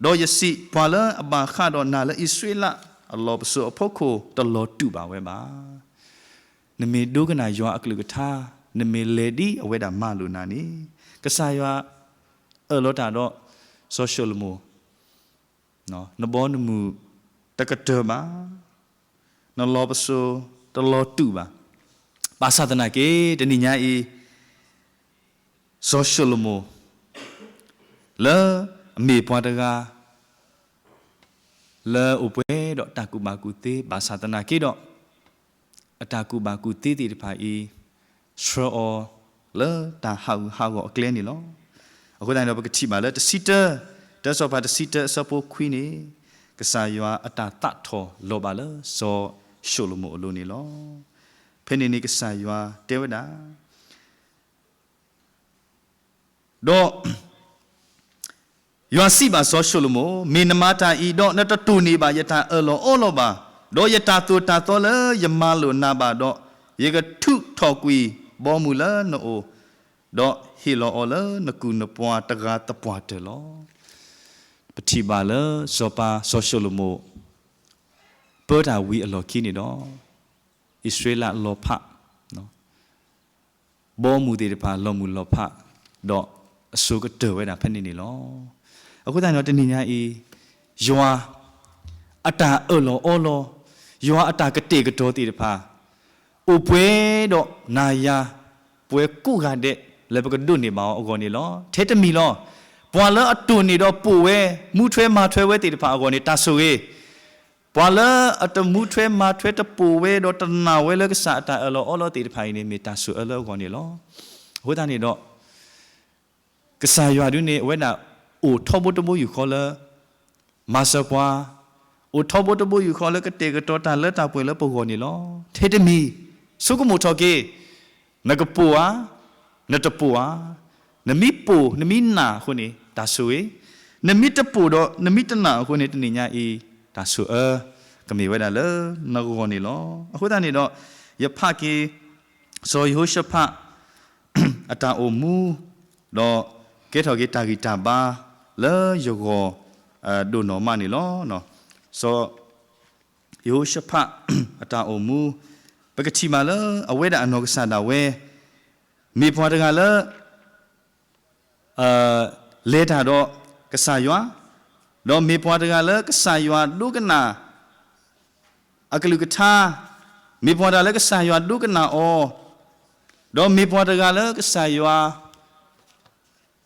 ဒီးယစံး, ပှၤလၢအဘၣ်ဃးဒီးနၤလၢအံၣ်စရ့လးအလီၢ်ပစိာ်အဖီခိၣ်တလီၤတူာ်ဘၣ်ဝဲဘၣ်. နမ့ၢ်ဒိကနၣ်ယွၤအကလုၢ်ကထါ, နမ့ၢ်လဲၤဒ်အဝဲဒၣ်မၤလိာ်နၤန့ၣ်, ကစၢ်ယွၤအၢၣ်လီၤတၢ်ဒီး စီၤၡလိၤမိၣ် နဘီနမုၢ်တကတၢၢ်ဘၣ်, နလီၢ်ပစိာ်တလီၤတူာ်ဘၣ်. ဘၣ်ဆၣ်သနာ်က့ တနံၤညါအံၤ စီၤၡလိၤမိၣ် လၢအမ့ၢ်ပှၤတဂၤ လၢအိၣ်ပှဲၤဒီးတၢ်ကူၣ်ဘၣ်ကူၣ်သ့ ဘၣ်ဆၣ်သနာ်က့ဒီး အတၢ်ကူၣ်ဘၣ်ကူၣ်သ့သ့ၣ်တဖၣ်အံၤ ဆှၢအီၤလၢတၢ်ဟးဂူာ်ဟးဂီၤအကျဲန့ၣ်လီၤ. အဃိသတးန့ၣ်ဒီး ပကထံၣ်ဘၣ်လၢတဆံတၢ, တၢစီၤပၤတဆံတၢအဆၢဖိခွံန့ၣ်, ကစၢ်ယွၤအတၢ်သးထီၣ်လီၤဘၣ်လၢစီၤၡလိၤမိၣ်အလိၤန့ၣ်လီၤ. ဖဲန့ၣ်န့ၣ်ကစၢ်ယွၤတဲဝဲဒၣ် ဒီး ယွၤစံးဘၣ်စီၤၡလိၤမိၣ်, မ့ၢ်နမၤတၢ်အံၤဒီး နတတိၢ်န့ၢ်ဘၣ်ယတၢ်အၢၣ်လီၤအီလီၤဘၣ်, ဒီးယတၢ်သိၣ်တၢ်သီလၢယမၤလိာ်နၤဘၣ်ဒီး, ယကထုးထီၣ်ကွံာ်ဘီမုၢ်လၢနအိၣ်, ဒီးဟ့ၣ်လီၤအီၤလၢနကုၢ်နပှၤတဂၤသပှၢ်တၢၢ်လီၤ. ပထံၣ်ဘၣ်လၢစီၤပၤစီၤၡလိၤမိၣ် ပၢတၢ်ဝံၤအလီၢ်ခံန့ၣ်ဒီး အံၣ်စရ့လးလီၤဖး ဘီမုၢ်သ့ၣ်တဖၣ်လီၤမုၢ်လီၤဖး, ဒီးအစိကတၢၢ်ဝဲဒၣ်ဖဲန့ၣ်န့ၣ်လီၤ. အဃိသတးန့ၣ်ဒီးတနံၤညါအံၤ, ယွၤအတၢ်အၢၣ်လီၤအီလီၤ, ယွၤအတၢ်ကတဲာ်ကတီၤသ့ၣ်တဖၣ်, အိၣ်ပှဲၤဒီးနၤယၤ ပှၤကိးဂၤဒဲး လၢပကဒိးန့ၢ်ဘၣ်အီၤအဂီၢ်န့ၣ်လီၤ. ထဲတမံၤလီၤ. ပှၤလၢအတိၢ်န့ၢ်ဒီးပိာ်ဝဲ, မူထွဲမၤထွဲဝဲသ့ၣ်တဖၣ်အဂီၢ်န့ၣ် တၢ်ဆိၣ်ဂ့ၤ, ပှၤလၢအတမူထွဲမၤထွဲတပိာ်ဝဲဒီးတနာ်ဝဲလၢကစၢ်အတၢ်အၢၣ်လီၤအီလီၤသ့ၣ်တဖၣ်အံၤန့ၣ် မ့ၢ်တၢ်ဆိၣ်အၢလၢအဂီၢ်န့ၣ်လီၤ. အဃိသတးန့ၣ်ဒီး ကစၢ်ယွၤဒုန့ၣ် အဝဲဒၣ်အိၣ်ထီဘိတဘိယူၢ်ဃီလၢ မၤစၢၤပှၤ, အိၣ်ထီဘိတဘိယူၢ်ဃီလၢကတဲာ်ကတီၤတၢ်လၢတၢ်ပှဲၤလၢပဂီၢ်န့ၣ်လီၤ. ထဲတမံၤ, ဆိကမိၣ်ထီၣ်က့ၤ, နကပိာ်ဧါ, နတပိာ်ဧါ. နမ့ၢ်ပိာ် နမ့ၢ်နာ်အဃိန့ၣ် တၢ်ဆိၣ်ဂ့ၤ, နမ့ၢ်တပိာ်ဒီး နမ့ၢ်တနာ်အဃိန့ၣ် တနံၤညါအံၤ တၢ်ဆိၣ်အၢ ကမ့ၢ်ဝဲဒၣ်လၢနဂီၢ်န့ၣ်လီၤ. အဃိသတးန့ၣ်ဒီး ယဖးက့ၤ စီၤယဟိၤၡဖး အတၢ်အိၣ်မူ ဒီးကဲထီၣ်က့ၤတၢ်ဂံၢ်တၢ်ဘါ လၢယဂီၢ် ဒိၣ်နီၢ်မးန့ၣ်လီၤ. စီၤယဟိၤၡဖး အတၢ်အိၣ်မူ ပကထံၣ်ဘၣ်လၢအဝဲဒၣ်အနီၢ်ကစၢ်ဒၣ်ဝဲ မ့ၢ်ပှၤတဂၤလၢ လဲၤတၢ်ဒီးကစၢ်ယွၤ, ဒီးမ့ၢ်ပှၤတဂၤလၢကစၢ်ယွၤဒိကနၣ် အကလုၢ်ကထါ, မ့ၢ်ပှၤတဂၤလၢကစၢ်ယွၤဒိကနၣ်အီၤ, ဒီးမ့ၢ်ပှၤတဂၤလၢကစၢ်ယွၤ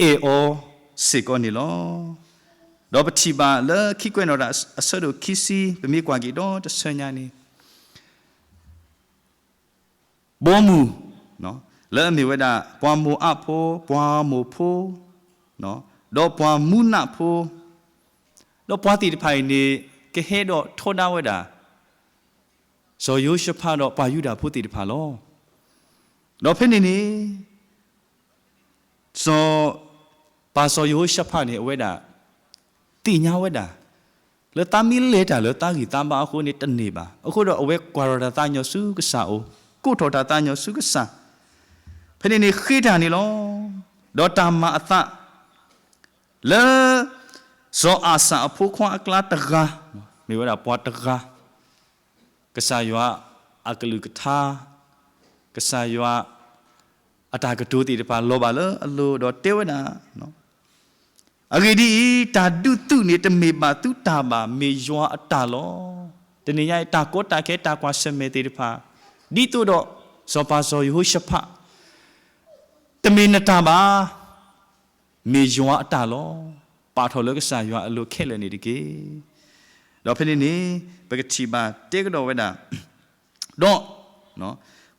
အဲၣ်အီၤစ့ၢ်ကီးန့ၣ်လီၤ. ဒီးပထံၣ်ဘၣ်လၢခံကွဲးနီၣ်တၢ်အဆၢဒိၣ်ခံဆံ ပမ့ၢ်ကွၢ်က့ၤဒီတဆၢညါန့ၣ် ဘီမုၢ် လၢအမ့ၢ်ဝဲဒၣ် ပှၤမိၤအၣ်ဖိ, ပှၤမိၤဖိ, ဒီးပှၤမူနးဖိ, ဒီးပှၤသ့ၣ်တဖၣ်အံၤန့ၣ် ကဟဲဒီးထီဒါဝဲဒၣ် စီၤယဟိၤၡဖးဒီးပှၤယူဒၤဖိသ့ၣ်တဖၣ်လီၤ. ဒီးဖဲန့ၣ်န့ၣ် စီၤ, ပၢ်စီၤယဟိၤၡဖးန့ၣ် အဝဲဒၣ် သ့ၣ်ညါဝဲဒၣ် လၢသးမ့ၢ်လဲၤတၢ်လၢသးဂံၢ်သးဘါအဃိန့ၣ်တန့ၢ်ဘၣ်. အဃိဒီးအဝဲကွၢ်ထီၣ်တၢ်သးကညီၤဆူကစၢ်အအိၣ်, ကိးထီၣ်တၢ်သးကညီၤဆူကစၢ်, ဖဲန့ၣ်န့ၣ်ဃ့တၢ်န့ၣ်လီၤ. ဒီးတၢ်မၤအသး လၢ စီၤအၤစၢ်အဖိခွါအကျါတဂၤ, မ့ၢ်ဝဲဒၣ်ပှၤတဂၤ ကစၢ်ယွၤအကလုၢ်ကထါ, ကစၢ်ယွၤအတၢ်ကတိၤသ့ၣ်တဖၣ်လီၤဘၣ်လၢအလိၤ ဒီးတဲဝဲဒၣ်, အဂ့ၢ်ဒ်အံၤ, တၢ်ဒုးသုးန့ၣ်တမ့ၢ်ဘၣ်သုတၢ်ဘၣ်, မ့ၢ်ယွၤအတၢ်လီၤ. တနံၤညါအံၤ တၢ်ကီတၢ်ခဲတၢ်ကွၢ်ဆၢၣ်မဲာ်သ့ၣ်တဖၣ် ဒ်သိးဒီး စီၤပၤစီၤယဟိၤၡဖး တမ့ၢ်နတၢ်ဘၣ်, မ့ၢ်ယွၤအတၢ်လီၤ. ပာ်ထီၣ်လၢကစၢ်ယွၤအလိၤခဲလၢာ်န့ၣ်တက့ၢ်. ဒီးဖဲန့ၣ်န့ၣ် ပကထံၣ်ဘၣ်တဲကဒီးဝဲဒၣ်, ဒီး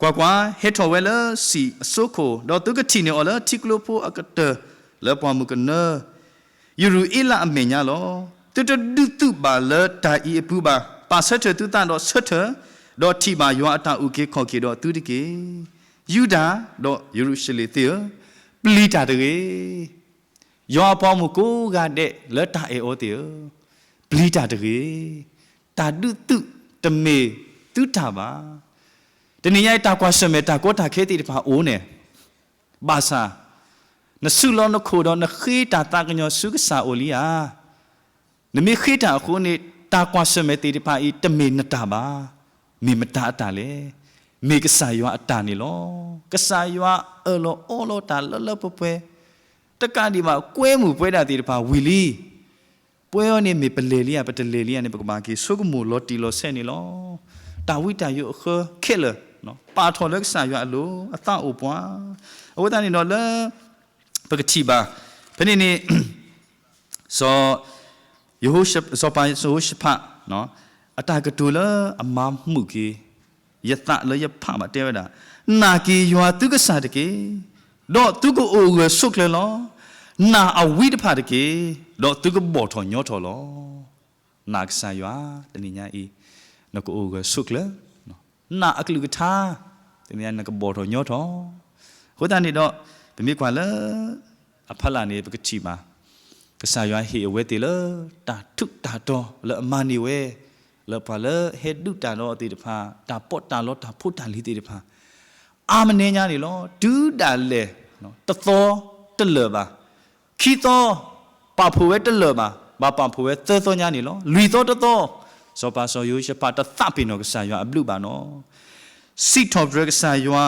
ကွၢ်ကွၢ်, ဟဲထီၣ်ဝဲလၢစံာ်အစိခိၣ်, ဒီးသုကထံၣ်န့ၢ်အီၤလၢထံကျိဖိအကတၢၢ်လၢပှၢ်မုၢ်ကနၢ ယရူၤအ့လးအမဲာ်ညါလီၤ. သုတဒုးသုးဘၣ်လၢတၢ်အံၤအပူၤဘၣ်. ပာ်ဆၢထၢၣ်သုသးဒီးဆၢထၢၣ်, ဒီးထံၣ်ဘၣ်ယွၤအတၢ်အုၣ်က့ၤခီၣ်က့ၤဒီးသုတက့ၢ်. ယူဒၤဒီးယရူၤၡလ့ၣ်သ့ၣ်ဧၢ, ပျံၤတၢ်တဂ့ၤ. ယွၤအပှၤဂီၢ်မုၢ်ကိးဂၤဒဲးလၢတၢ်အဲၣ်အီၤသ့ၣ်ဧၢ, ပျံၤတၢ်တဂ့ၤ. တၢ်ဒုးသုးတမ့ၢ်သုတၢ်ဘၣ်. တနံၤညါအံၤတၢ်ကွၢ်ဆၢၣ်မဲာ်တၢ်ကီတၢ်ခဲသ့ၣ်တဖၣ်အိၣ်န့ၣ် ဘၣ်ဆၣ် နစုလီၤနခိၣ်ဒီးနဃ့တၢ်သးကညီၤဆူကစၢ်အိၣ်လံဧါ. နမ့ၢ်ဃ့တၢ်အဃိန့ၣ် တၢ်ကွၢ်ဆၢၣ်မဲာ်သ့ၣ်တဖၣ်အံၤ တမ့ၢ်နတၢ်ဘၣ်. မ့ၢ်မတၤအတၢ်လဲၣ်. မ့ၢ်ကစၢ်ယွၤအတၢ်န့ၣ်လီၤ. ကစၢ်ယွၤအၢၣ်လီၤအီလီၤတၢ်လၢလၢပှဲၤပှဲၤ, တကးဒံးဘၣ် ကွဲမုာ်ပဝဲဒၣ်သ့ၣ်တဖၣ်ဝံၤလံ ပှဲၤအီၤန့ၣ်မ့ၢ်ပလဲၤလံဧါ ပတလဲၤလံဧါန့ၣ် ပကဘၣ်က့ၤဆိကမိၣ်လီၤတံၢ်လီၤဆဲးန့ၣ်လီၤ. တၢ်ဝံတၢ်ယိးအဃၢခဲလၢာ် ပာ်ထီၣ်လၢကစၢ်ယွၤအလိၤ အသးအိၣ်ပှၤ. အဃိသတးန့ၣ်ဒီးလၢ ပကထံၣ်ဘၣ် ဖဲန့ၣ်န့ၣ် စီၤ ယဟိၤၡ စီၤပၤယဟိၤၡဖး အတၢ်ကတိၤလၢအမၤမုာ်က့ၤ ယသးလၢယဖးဘၣ်တဲဝဲဒၣ်, နာ်က့ၤယွၤသုကစၢ်တက့ၢ်, ဒီးသုကအိၣ်ဂၢၢ်ဆိးကျၢၤလီၤ. နာ်အဝံတဖၣ်တက့ၢ်, ဒီးသုကဘီၣ်ထီၣ်ညီထီၣ်လီၤ. နာ်ကစၢ်ယွၤ တနံၤညါအံၤ နကအိၣ်ဂၢၢ်ဆိးကျၢၤ, နာ်အကလုၢ်ကထါ တနံၤညါနကဘီၣ်ထီၣ်ညီထီၣ်. အဃိသတးန့ၣ်ဒီး ပမ့ၢ်ကွၢ်လၢ အဖီလာ်န့ၣ် ပကထံၣ်ဘၣ် ကစၢ်ယွၤဟ့ၣ်အဝဲသ့ၣ်လၢ တၢ်ထူးတၢ်တီၤလၢအမၤန့ၢ်ဝဲ လၢပှၤလၢဟဲဒုးတၢ်ဒီးသ့ၣ်တဖၣ် တၢ်ပီးတၢ်လီတၢ်ဖိတၢ်လံၤသ့ၣ်တဖၣ် အါမနုၤညါန့ၣ်လီၤ. တုၤဒၣ်လဲာ် တသီတလၢာ်ဘၣ်, ခံသီ ပာ်ဖှိၣ်ဝဲတလၢာ်ဘၣ်, ဘၣ်ပာ်ဖှိၣ်ဝဲသၢသီညါန့ၣ်လီၤ. လွံၢ်သီတသီ စီၤပၤစီၤယဟိၤၡဖးတသးပ့ၤနီၣ်ကစၢ်ယွၤအဘျုးဘၣ်နီၤ. စံးထီၣ်ပတြၢၤကစၢ်ယွၤ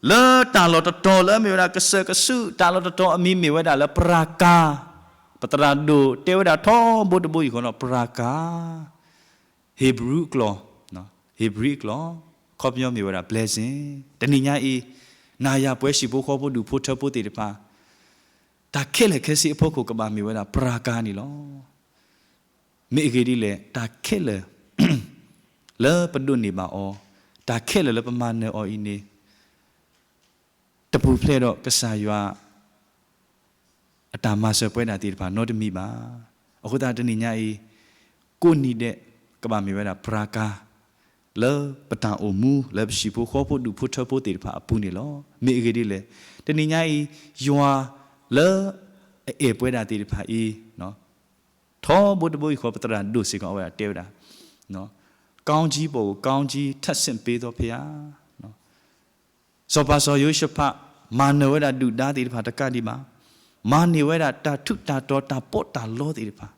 လၢတၢ်လီၢ်တတီၤလၢအမ့ၢ်ဝဲဒၣ်ကစၢၢ်ကစုး တၢ်လီၢ်တတီၤအမံၤမ့ၢ်ဝဲဒၣ်လၢပရၤကၤ, ပသရၣ်ဒိၣ်တဲဝဲဒၣ်ထီဘိတဘိယူၢ်ဃီနီၤ ပရၤကၤ, ဟ့းဘြူၤအကျိာ်, ဟ့းဘြူၤအကျိာ်, အခီပညီမ့ၢ်ဝဲဒၣ် blessing. တနံၤညါအံၤ နၤယၤပှဲၤဟံၣ်ဖိဃီဖိဒူၣ်ဖိထၢဖိသ့ၣ်တဖၣ် တၢ်ခဲလၢာ်ခဲဆ့အဖီခိၣ်ကဘၣ်မ့ၢ်ဝဲဒၣ်ပရၤကၤန့ၣ်လီၤ. မ့ၢ်အဂ့ၢ်ဒ်လဲၣ် တၢ်ခဲလၢာ် လၢပဒိးန့ၢ်ဘၣ်အီၤ, တၢ်ခဲလၢာ်လၢပမၤနၢၤအီၤအံၤန့ၣ် တပူၤဖျဲးဒီးကစၢ်ယွၤ အတၢ်မၤစၢၤပဝဲဒၣ်သ့ၣ်တဖၣ်နီတမံၤဘၣ်. အဃိသတးတနံၤညါအံၤ ကိးနံၤဒဲး ကဘၣ်မ့ၢ်ဝဲဒၣ်ပရၤကၤ လၢပတၢ်အိၣ်မူ လၢပဟံၣ်ဖိဃီဖိဒူၣ်ဖိထၢဖိသ့ၣ်တဖၣ်အပူၤန့ၣ်လီၤ. မ့ၢ်အဂ့ၢ်ဒ်လဲၣ်, တနံၤညါအံၤ ယွၤလၢအအဲၣ်ပဝဲဒၣ်သ့ၣ်တဖၣ်အံၤ ထီဘိတဘိယူၢ်ဃီ ပသရၣ်ဒိၣ်စ့ၢ်ကီးအဝဲဒၣ်တဲဝဲဒၣ်, ကောင်းကြီးပေါ်ကို ကောင်းကြီးထပ်ဆင့်ပေးသောဘုရား, စီၤပၤစီၤယဟိၤၡဖး မၤနၢၤဝဲဒၣ်ဒုၣ်ဒါသ့ၣ်တဖၣ်တကးဒံးဘၣ်, မၤန့ၢ်ဝဲဒၣ်တၢ်ထူးတၢ်တီၤတၢ်ပီးတၢ်လီသ့ၣ်တဖၣ်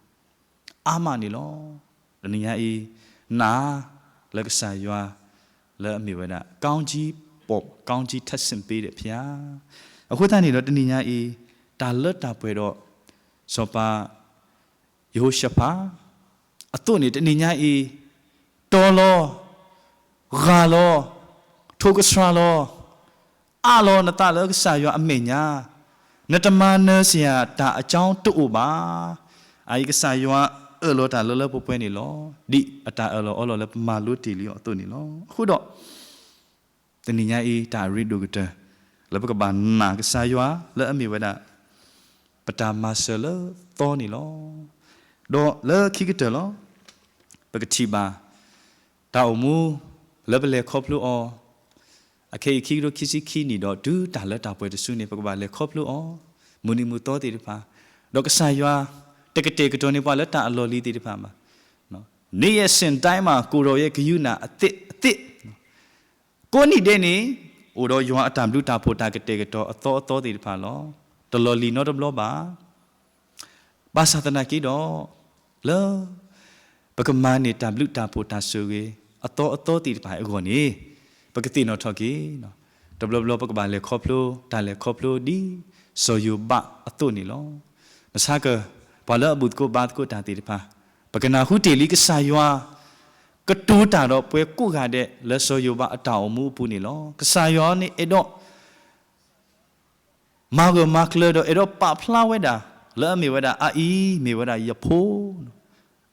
အါမးန့ၣ်လီၤ. တနံၤညါအံၤ နာ်လၢကစၢ်ယွၤ လၢအမ့ၢ်ဝဲဒၣ် ကောင်းကြီးပေါ် ကောင်းကြီးထပ်ဆင့်ပေးတဲ့ဘုရား, အဃိသတးန့ၣ်ဒီး တနံၤညါအံၤ တၢ်လၢတၢ်ပှဲၤဒီး စီၤပၤ ယဟိၤၡဖး အသိးန့ၣ် တနံၤညါအံၤ တီလီၤ, ဂၢ်လီၤ, ထိၣ်ကစှၤလီၤ, အးလီၤနသးလၢကစၢ်ယွၤအမဲာ်ညါ, နတမၤနၢၤစ့ၢ်ဧါ တၢ်အကြောင်းတအိၣ်ဘၣ်. အအံၤကစၢ်ယွၤအၢၣ်လီၤတၢ်လၢလၢပှဲၤပှဲၤန့ၣ်လီၤ. ဒ်အတၢ်အၢၣ်လီၤအီလီၤလၢပမၤလိတ့ၢ်လံအီၤအသိးန့ၣ်လီၤ. အဃိဒီး တနံၤညါအံၤ တၢ်အရ့ဒိၣ်ကတၢၢ် လၢပကဘၣ်နာ်ကစၢ်ယွၤ လၢအမ့ၢ်ဝဲဒၣ် ပတၢ်မၤစၢၤလၢသီန့ၣ်လီၤ. ဒီးလၢခံကတၢၢ်လီၤ, ပကထံၣ်ဘၣ် တၢ်အိၣ်မူ လၢပလဲၤခီဖျိအီၤ အခဲအံၤခံကထိခံဆံခံနံၣ်ဒီး တုၤတၢ်လၢတၢ်ပှဲၤတစုန့ၣ် ပကဘၣ်လဲၤခီဖျိအီၤ မုၢ်နံၤမုၢ်သီသ့ၣ်တဖၣ်, ဒီးကစၢ်ယွၤ တကတဲာ်ကတီၤန့ၢ်ပှၤလၢတၢ်အလီၢ်လံၤသ့ၣ်တဖၣ်ဘၣ်. နေရစ်စင်တိုင်းမှာ ကိုယ်တော်ရဲ့ကရုဏာအသစ်အသစ်, ကိးနံၣ်ဒဲးန့ၣ် အိၣ်ဒီးယွၤအတၢ်ဘျုးတၢ်ဖှိၣ်တၢ်ကတဲာ်ကတီၤအသီအသီသ့ၣ်တဖၣ်လီၤ. တလီၢ်လံၤနီတဘျီဘၣ်. ဘၣ်ဆၣ်သနာ်က့ဒီး လၢ ပကမၤန့ၢ်တၢ်ဘျုးတၢ်ဖှိၣ်တၢ်ဆိၣ်ဂ့ၤ အသီအသီသ့ၣ်တဖၣ်အံၤအဂီၢ်န့ၣ် ပကသ့ၣ်နီၣ်ထီၣ်က့ၤ တဘျီဘျီပကဘၣ်လဲၤခီဖျိ တၢ်လဲၤခီဖျိဒ်စီၤယိၤဘးအသိးန့ၣ်လီၤ. ဘၣ်ဆၣ်က ပှၤလၢအဘူၣ်သကိးဘါသကိးတၢ်သ့ၣ်တဖၣ် ပကနၢ်ဟူတ့ၢ်လံကစၢ်ယွၤ ကတိၤတၢ်ဒီးပှၤကိးဂၤဒဲးလၢစီၤယိၤဘးအတၢ်အိၣ်မူအပူၤန့ၣ်လီၤ. ကစၢ်ယွၤန့ၣ်အဲၣ်ဒိး မၤဂၢၢ်မၤကျၢၤဒီးအဲၣ်ဒိးပာ်ဖျါဝဲဒၣ် လၢအမ့ၢ်ဝဲဒၣ်အအံၤမ့ၢ်ဝဲဒၣ်ယဖိ,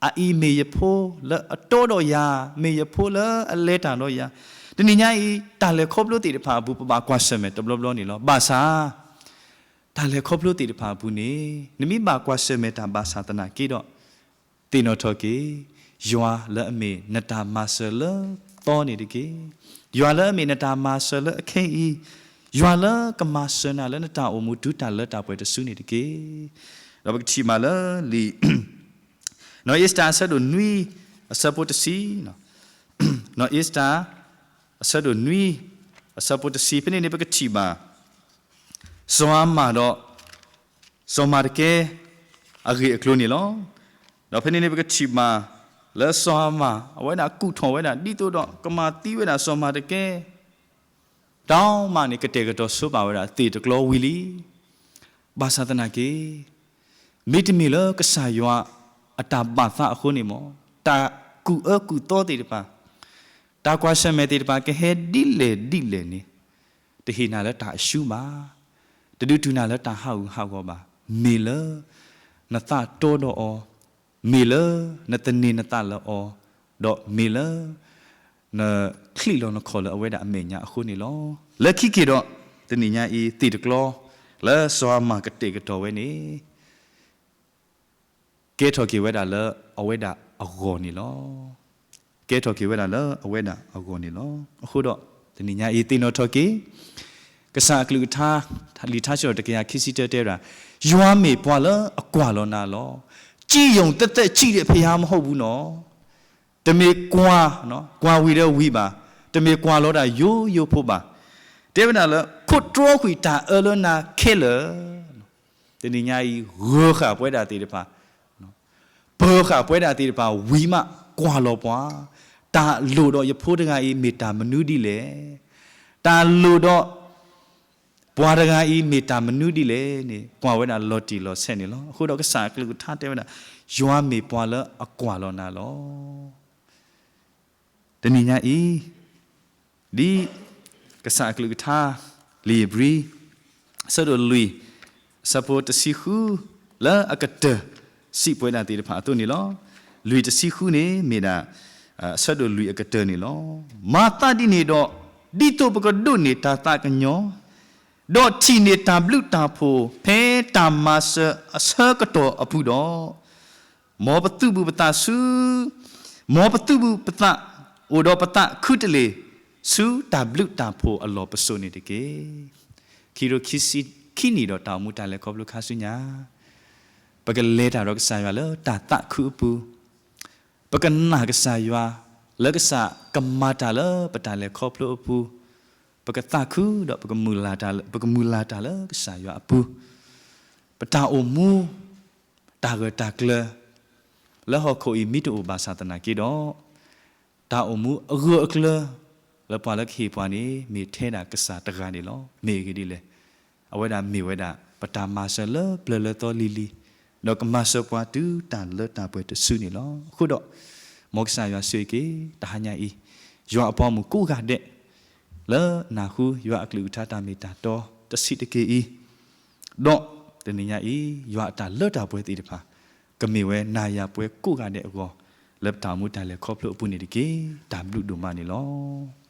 အအံၤမ့ၢ်ယဖိလၢအတီဒီးယၤ, မ့ၢ်ယဖိလၢအလဲၤတၢ်ဒီးယၤ. တနံၤညါအံၤ တၢ်လဲၤခီဖျိသ့ၣ်တဖၣ်အပူၤ ပဘၣ်ကွၢ်ဆၢၣ်မဲာ်တဘျီဘျီန့ၣ်လီၤ. ဘၣ်ဆၣ် တၢ်လဲၤခီဖျိသ့ၣ်တဖၣ်အပူၤန့ၣ် နမ့ၢ်ဘၣ်ကွၢ်ဆၢၣ်မဲာ်တၢ်ဘၣ်ဆၣ်သနာ်က့ဒီး သ့ၣ်နီၣ်ထီၣ်က့ၤ ယွၤလၢအမ့ၢ်နတၢ်မၤစၢၤလၢသီန့ၣ်တက့ၢ်. ယွၤလၢအမ့ၢ်နတၢ်မၤစၢၤလၢအခဲအံၤ, ယွၤလၢကမၤစၢၤနၤလၢနတၢ်အိၣ်မူတုၤတၢ်လၢတၢ်ပှဲၤတစုန့ၣ်တက့ၢ်. ဒီးပကထံၣ်ဘၣ်လၢလံာ် နီၢ်အ့စတၢၤအဆၢဒိၣ်နွံ အဆၢဖိတဆံ, နီၢ်အ့စတၢၤ အဆၢဒိၣ်နွံ အဆၢဖိတဆံ ဖဲန့ၣ်န့ၣ် ပကထံၣ်ဘၣ် စီၤအၤမၣ်ဒီး စီၤမၤတကဲ အဂ့ၢ်အကျိၤန့ၣ်လီၤ. ဒီးဖဲန့ၣ်န့ၣ် ပကထံၣ်ဘၣ် လၢစီၤအၤမၣ် အဝဲဒၣ်ကူၣ်ထီၣ်ဝဲဒၣ် ဒ်သိးဒီးကမၤသံဝဲဒၣ်စီၤမၤတကဲ တၢ်မၤန့ၣ် ကတဲာ်ကတီၤဆိပာ်ဝဲဒၣ်သ့ၣ်တကျီဝံၤလံ. ဘၣ်ဆၣ်သနာ်က့ မ့တမ့ၢ်လၢကစၢ်ယွၤအတၢ်ဘၣ်သးအဃိန့ၣ်မ့ၢ် တၢ်ကူၣ်အၢကူၣ်သီသ့ၣ်တဖၣ်, တၢ်ကွၢ်ဆၢၣ်မဲာ်သ့ၣ်တဖၣ် ကဟဲဒ်လဲၣ်ဒ်လဲၣ်န့ၣ် တဟ့ၣ်နၤလၢတၢ်အရှုံးဘၣ်, တဒုးတုၤနၤလၢတၢ်ဟးဂူာ်ဟးဂီၤဘၣ်. မ့ၢ်လၢ နသးတီဒီးအီၤ, မ့ၢ်လၢ နသန့ၤနသးလၢအီၤ, ဒီးမ့ၢ်လၢ နချံးလီၤနခီၣ်လၢအဝဲဒၣ်အမဲာ်ညါအဃိန့ၣ်လီၤ. လၢခံက့ၤဒီး တနံၤညါအံၤ သ့ၣ်တကျီ လၢစီၤအၤမၣ်ကတဲာ်ကတီၤဝဲန့ၣ် ကဲထီၣ်က့ၤဝဲဒၣ်လၢအဝဲဒၣ်အဂီၢ်န့ၣ်လီၤ. ကဲထီၣ်က့ၤဝဲဒၣ်လၢအဝဲဒၣ်အဂီၢ်န့ၣ်လီၤ. အဃိဒီး တနံၤညါအံၤ သ့ၣ်နီၣ်ထီၣ်က့ၤ ကစၢ်အကလုၢ်ကထါ လံာ်ထါစံးထီၣ်တကယၤခံဆံတၢတဲဝဲဒၣ်, ယွၤမ့ၢ်ပှၤလၢအကွၢ်လီၤနၤလီၤ. ကျိုးရုံသက်သက်ကြည့်တဲ့ဘုရားမဟုတ်ဘူးနော်. တမ့ၢ်ကွၢ်, ကွၢ်ဝံၤဒီးဝံၤဘၣ်, တမ့ၢ်ကွၢ်လီၤဒၣ်ယိယိဖိဘၣ်. တဲဝဲဒၣ်လၢ ခိးတြီကွံာ်တၢ်အၢလၢနၤခဲလၢာ် တနံၤညါအံၤ ဂၢၤဃာ်ပဝဲဒၣ်သ့ၣ်တဖၣ်, ပၢၤဃာ်ပဝဲဒၣ်သ့ၣ်တဖၣ်ဝံၤမး ကွၢ်လီၤပှၤ, တၢ်လိၣ်ဒီးယဖိတဂၤအံၤ မ့ၢ်တၢ်မနုၤဒ်လဲၣ်, တၢ်လိၣ်ဒီး ပှၤတဂၤအံၤ မ့ၢ်တၢ်မနုၤဒ်လဲၣ်န့ၣ် ကွၢ်ဝဲဒၣ်လီၤတံၢ်လီၤဆဲးန့ၣ်လီၤ. အဃိဒီးကစၢ်အကလုၢ်ကထါတဲဝဲဒၣ်, ယွၤမ့ၢ်ပှၤလၢအကွၢ်လီၤနၤလီၤ. တနံၤညါအံၤ ဒ်ကစၢ်အကလုၢ်ကထါ လံာ်ဧ့ၤဘြံၤ အဆၢဒိၣ်လွံၢ် အဆၢဖိတဆံဃု လၢအကတၢၢ် စံးပဝဲဒၣ်သ့ၣ်တဖၣ်အသိးန့ၣ်လီၤ. လွံၢ်တဆံဃုန့ၣ် မ့ၢ်ဒၣ် အဆၢဒိၣ်လွံၢ်အကတၢၢ်န့ၣ်လီၤ. မၤသးဒ်န့ၣ်ဒီး ဒ်သိးပကဒိးန့ၢ်တၢ်သးကညီၤ ဒီးထံၣ်န့ၢ်တၢ်ဘျုးတၢ်ဖှိၣ် ဖဲတၢ်မၤစၢၤအဆၢကတီၢ်အပူၤဒီး မ်ပသုးဘူးပသးဆူ မ်ပသုးဘူးပသး အိၣ်ဒီးပသးခုတလ့ၢ် ဆူတၢ်ဘျုးတၢ်ဖှိၣ်အလီၢ်ပစိာ်န့ၣ်တက့ၢ်. ခံကထိခံဆံခံနံၣ်ဒီးတၢ်အိၣ်မူတၢ်လဲၤခီဖျိခါဆူညါ ပကလဲၤတၢ်ဒီးကစၢ်ယွၤလၢတၢ်သးခုအပူၤ, ပကနာ်ကစၢ်ယွၤ လၢကစၢ်ကမၤတၢ်လၢပတၢ်လဲၤခီဖျိအပူၤ, ပကသးခုဒီး ပကမုၢ်လၢ်တၢ်လၢကစၢ်ယွၤအပူၤ, ပတၢ်အိၣ်မူ တၢ်ဂၢၢ်တၢ်ကျၢၤ လၢဟီၣ်ခိၣ်အံၤမ့ၢ်တအိၣ်ဘၣ်ဆၣ်သနာ်က့ဒီး တၢ်အိၣ်မူအဂၢၢ်အကျၢၤ လၢပှၤလၢကဟ့ၣ်ပှၤန့ၣ် မ့ၢ်ထဲဒၣ်ကစၢ်တဂၤန့ၣ်လီၤ. မ့ၢ်အဂ့ၢ်ဒ်လဲၣ်, အဝဲဒၣ်မ့ၢ်ဝဲဒၣ် ပတၢ်မၤစၢၤလၢပျၢၤလၢသီလံၤလံၤ, ဒီးကမၤစၢၤပှၤတုၤတၢ်လၢတၢ်ပှဲၤတစုန့ၣ်လီၤ. အဃိဒီး မ်ကစၢ်ယွၤဆိၣ်ဂ့ၤက့ၤ တဟါညါအံၤ ယွၤအပှၤမုၣ်ကိးဂၤဒဲး လၢနၢ်ဟူယွၤအကလုၢ်ကထါတၢ်မ့ၢ်တၢ်တီတဆံးတက့ၢ်အံၤ, ဒီးတနံၤညါအံၤ ယွၤအတၢ်လၢတၢ်ပှဲၤသ့ၣ်တဖၣ် ကမ့ၢ်ဝဲနၤယၤပှၤကိးဂၤဒဲးအဂီၢ် လၢပတၢ်အိၣ်မူတၢ်လဲၤခီဖျိအပူၤန့ၣ်တက့ၢ်. တၢ်ဘျုးဒိၣ်မးန့ၣ်လီၤ.